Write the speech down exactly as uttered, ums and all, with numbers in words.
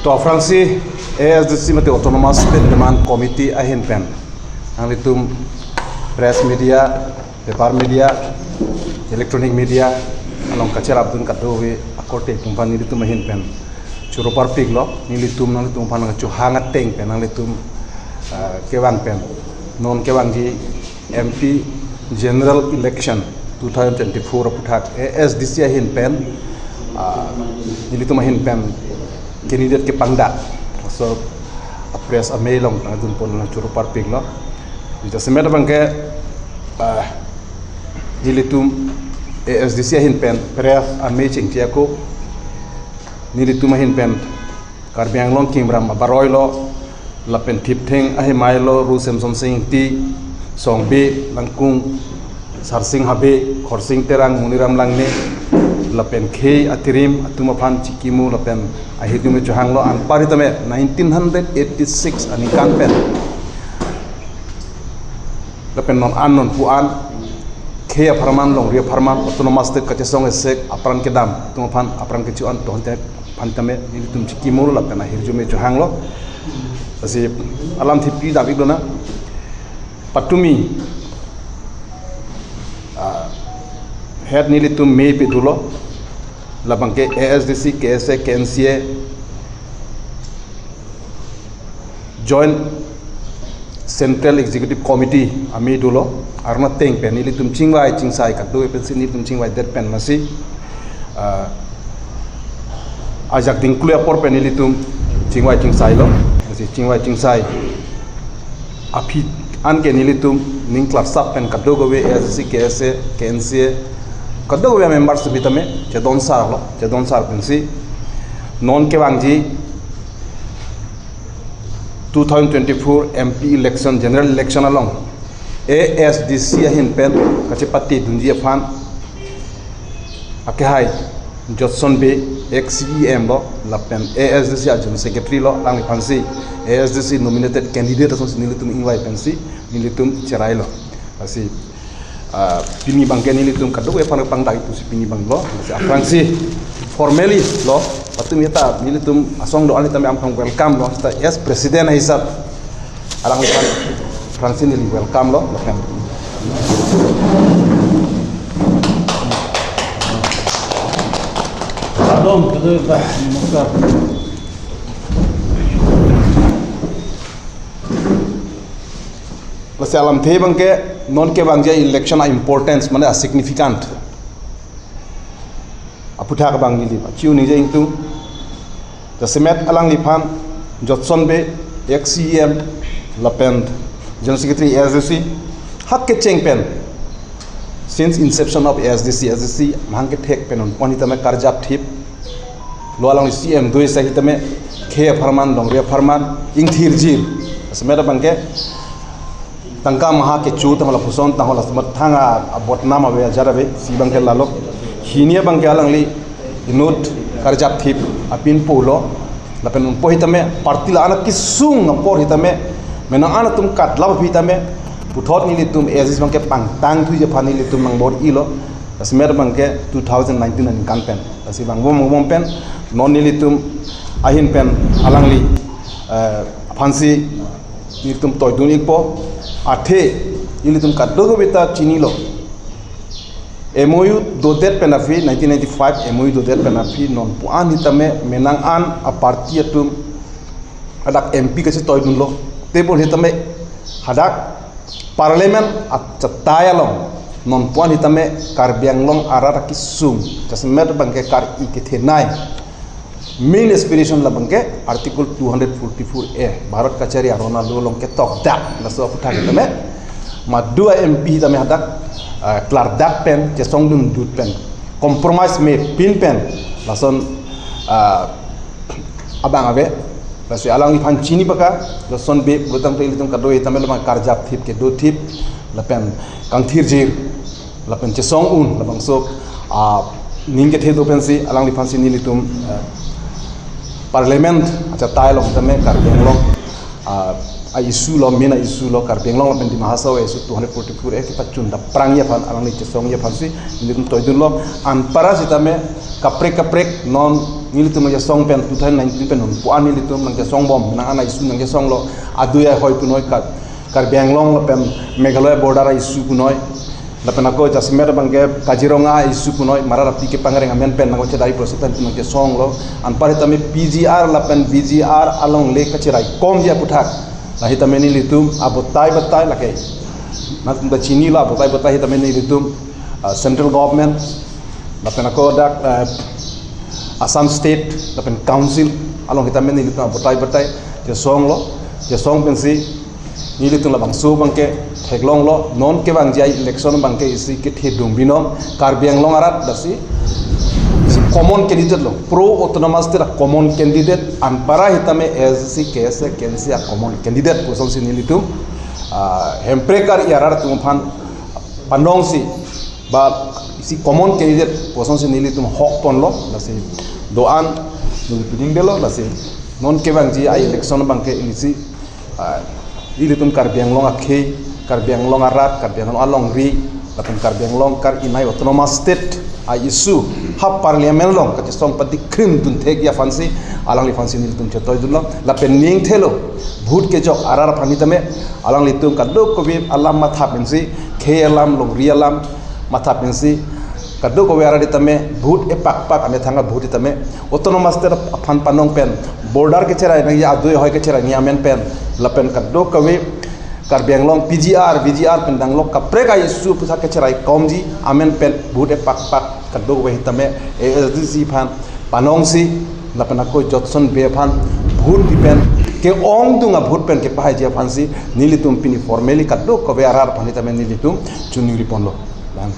To aphrangsi A S D C mate Autonomous State Demand Committee ahin pen nanglitum press media, paper media, electronic media along kacherapdun kadokave akorte atum aphan nelitum ahin pen choro parpiklo. Nelitum nanglitum aphan nangchohang ateng pen nanglitum, ah, kevang pen, non kevangji M P General Election two thousand twenty-four aputhak A S D C ahin pen, ah, nelitum ahin pen candidate kepangdak, so, ah, press amei along nangdunpon nangchoro parpiklo. Jasemet abangke, ah, nelitum A S D C ahin pen press amei chingki ako, nelitum ahin pen Karbi Anglong Kimram abaroi lo, lapen Thiptheng ahemai lo, Ru Semsonsing Ingti, Songbe, Langkung, Sarsing Habe, Khorsing Terang, Muniram Langne, lapen khei atirim atum aphan chikimo, lapen ahirjume chohanglo. Anpar hitame nineteen hundred eighty-six aningkan pen, lapen non an non pu an, khei apharman, longri apharman, Autonomous State kachesong esek apran kedam atum aphan apran kecho-an to-an te aphan tame nelitum chikimo lapen ahirjume chohanglo. Lasi alam thip pidam-iklo na. Patumi, ah, het nelitum mei pe dolo, labangke A S D C, K S A, K N C A, Joint Central Executive Committee amei dolo, arna ateng pen nelitum chingvai chingsai kadokave pensi nelitum chingvaidet pen masi, ah, ajak dingklu apor pen nelitum chingvai chingsailo. Masi chingvai chingsai aphi anke nelitum ning klarsap pen kadokave A S D C, K S A, K N C A, kadokave members sitame chedon sarlo, chedon sar pensi non kevangji two thousand twenty-four M P election, general election along A S D C ahin pen kachepatedunji aphan akehai Jotson Bey, ex C E M lo, lapen A S D C a General Secretary lo, alangliphansi A S D C nominated candidate asonsi nelitum ingvai pensi nelitum cherailo. Lasi, ah, pini abangke nelitum kadokave aphan pangdak-ik pusi pini abang lo. Lasi aphrangsi formally lo, patumi ta nelitum asong do-an tame aphang welcome lo, ta as president hisap alangliphan aphrangsi neli welcome lo, lapen. Pardon, kedo ba, namaskar. Lasi alamthe abangke non kevangji election a-importance, mane a-significant aputhak abang neli ba chiu ningje ingtung. Jasemet alangliphan Jotson Bey, ex C E M, lapen General Secretary A S D C, hak kecheng pen, since inception of A S D C, A S D C amahang kethek pen non pu-an hitame karjap thip lo, alangli C E M do-ik sai hitame khei apharman, longri apharman ingthirjir. Jasemet abangke tangka maha kecho tangka lapuson tangka lasemat thang a-, abodnam ave, ajar ave, isi abangke lalo. Hini abangke alangli inut karjap thip apin pulo, lapen non pu hitame party la-an kesung apor hitame, menang an atum katlap hitame, puthot nelitum A S D C abangke pangtangthuji aphan nelitum nangbor-ilo. Jasemet abangke two thousand nineteen aningkan pen. Lasi vangbom vangbom pen non nelitum ahin pen alangli, eh, aphansi nelitum toidun-ikpo, athe nelitum kadokave ta chinilo. M O U dodet pen aphi, nineteen ninety-five M O U dodet pen aphi, non pu-an hitame menang an a-party atum hadak M P kachetoidunlo. Tebur hitame hadak Parliament achatai along non pu-an hitame Karbi Anglong arat akesung, jasemet abangke kar-i kethenei main aspiration labangke Article two hundred forty-four A, Bharat kachari aron alo along ketokdak, laso aputhak hitame, madua M P hitame hadak, ah, klardak pen, chesongdundut pen, compromise mepin pen, lason, ah, abang ave. Lasi alangliphan chini baka, Jotson Bey pulotangte ilitum kado hitame labang karjap thip, kedo thip, lapen kangthirjir, lapen chesong un, labangso, ah, ning kethe do pensi alangliphansi nelitum, eh, Parliament achatai along tame Karbi Anglong, ah, a-issue lo, main a-issue lo, Karbi Anglong lapen Dima Hasao a-issue two hundred forty-four A kepachun daprangji aphan, alangli chesongji aphansi nelitum toidunlo. Anparsi tame kaprek kaprek non Nelitum nangchesong pen two thousand nineteen pen un puan nelitum nangchesong bom, nang ana issue nangchesonglo, adui ahoi punoi, Kar, Karbi Anglong lapen Meghalaya border issue punoi. Lapen ako jasemet abangke Kaziranga issue punoi, Mara Rapi kepangreng amen pen nangchedai proses pen nangchesonglo. Anpar tame P G R lapen V G R alongle kacheraikomji aputhak lahei tame nelitum abotai batai lake. Nangtum ta chinilo, abotai batai hei tame nelitum, ah, central government, lapen ako dak, ah, Assam State, lapen Council along hei tame nelitum abotai batai chesonglo, chesong pensi nelitum labangso abangke theklonglo, non kevangji a-election abangke isi kethedung binong, Karbi Anglong arat lasi isi common candidate lo, pro autonomous state a-common candidate, anpar hei tame A S D C, K S A, K N C a-common candidate pu asonsi nelitum, ah, Hemprek ar-i arat atum aphan panongsi, ba isi common candidate pu asonsi nelitum hokponlo, lasi do-an nelitum piding delo, lasi non kevangji a-election abangke isi, ah, ilitum Karbi Anglong akhei, Karbi Anglong arat, Karbi Anglong alongri, lapen Karbi Anglong kar-inai autonomous state a-issue ha parliament along kachesong padi krim dun thekji aphansi, alangliphansi nelitum chetoidunlo, lapen ning thelo, vote kejok arat aphan hei tame, alanglitum kadokave alam matha pensi, khei alam, longri alam matha pensi, kadokave arat hei tame vote epakpak, amethang a-vote hei tame autonomous state aphan panong pen, border kecherai nangji, adui ahoi kecherai nangji amen pen, lapen kadokave Karbi Anglong P G R, V G R pen danglo kaprek a-issue aputhak kecheraikomji amen pen vote epakpak kadokave hei tame A S D C aphan panongsi, lapen ako Jotson Bey aphan vote di pen, ke-ongdung a-vote pen kepahaiji aphansi nelitum pini formally kadokave arat aphan hei tame nelitum choningriponlo. Lang.